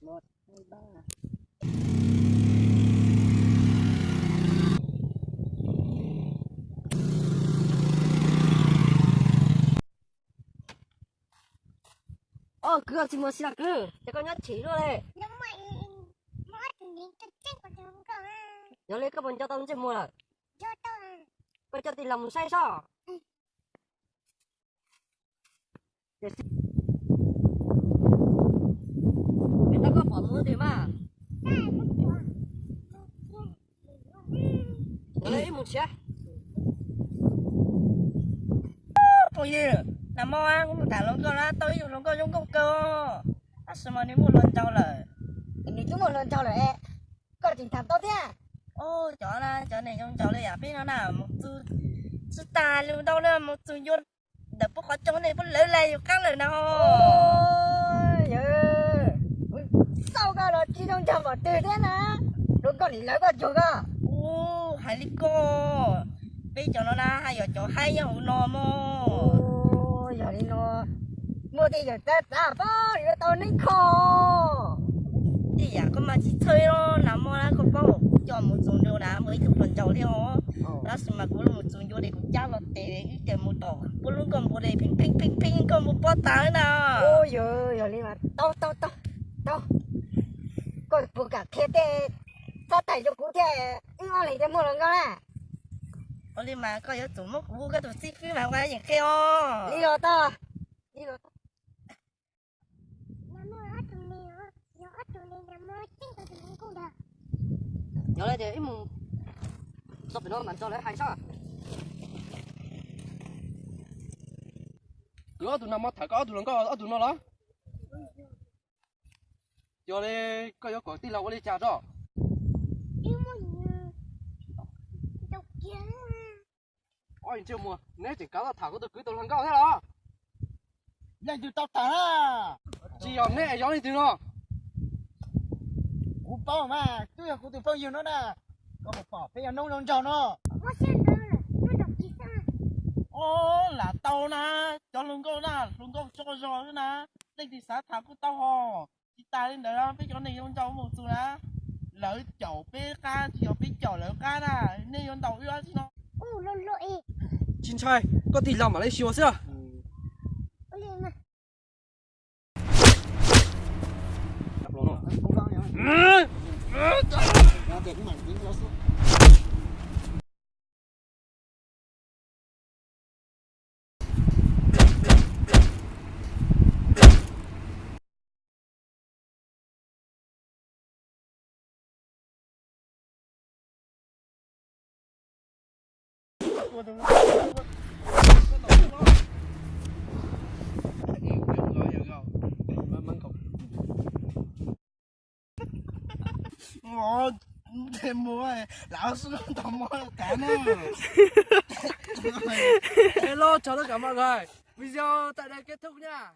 Os, kwv, koj tsis mus si los kwv, ces koj nyob chim luaj li. Yog li koj puas nco tau ntsej muag lawm? Koj coj tij laug mus saib soj. Es tab koj pom mus twg mas? Mus ib mus thiab. Phooj ywg, nag hmo kuv mus tham hluas nkauj na, tau ib tug hluas nkauj zoo nkauj kawg, tab sis mas nws muaj hluas nraug lawm. Nws twb muaj hluas nraug lawm, koj tseem tham tau thiab? Cov na, cov neeg zoo nraug li yam peb no na, mus txug tsis tas lus ntau na, mus txug yuav ntawm puab qhov rooj nej puab lawv lais yus qab lawm na. Yog, xauj koj los tsis zoo nraug npaum twg thiab na, hluas nkauj nim lawv koj cuag koj. Ub, hais li koj, peb cov no na haj yam cov haib nyob hauv no mog. Yog li no, muaj tej yam txawv txav pob yuav tau neeb kho. Tej yam koj mas tsis txhawj os, nag hmo na koj paub kuv coj mus txug nraud na, muaj ib tug hluas nraug thiab os. Tab sis mas kuv mus txug nraud li kuv cab los tes wb ces mus tom puab lub nkauj npua li pheej pheej pheej pheej nkauj npua pob tas na. Yog, yog li mas tau tau tau tau. Koj puas kam qhia tej xab tais rau kuv thiab, wb ob leeg thiaj muaj hluas nkauj na. Ua li mas koj yuav tsum muab kuv ua koj tus xib fwb mas kuv yeem qhia os. Li los tau, li los tau. Yog li ces wb mus txog pem no mam nrog lawv hais soj. Kwv, ob tug nag hmo tham koj ob tug hluas nkauj ob tug no los? Yog li koj yuav kom tij laug ua li cas tso? Ob ntsej muag, neb tseem kav tau tham kuv tus kwv tus hluas nkauj thiab los? Leej twg tau tham na? Tsis yog neb es yog leej twg no? Kuv paub mas, twb yog kuv tus phooj ywg no na. Koj puas pom peb yog noob zoo nraug no? Os, lam tau na, cov hluas nkauj na, hluas nkauj tsaug zog xwb na, leej twg xav tham kuj tau hos. Tsis tas li ntawd peb cov neeg zoo nraug mus txug na, lawv caum peb qab tsis yog peb caum lawv qab na, nej yuav ntaus wb dab tsi no? Tsis ntshai, koj tij laug mam li xyuas xwb. Mus, lam sub tau mov kav na. Hello chào tất cả mọi người, video tại đây kết thúc nha.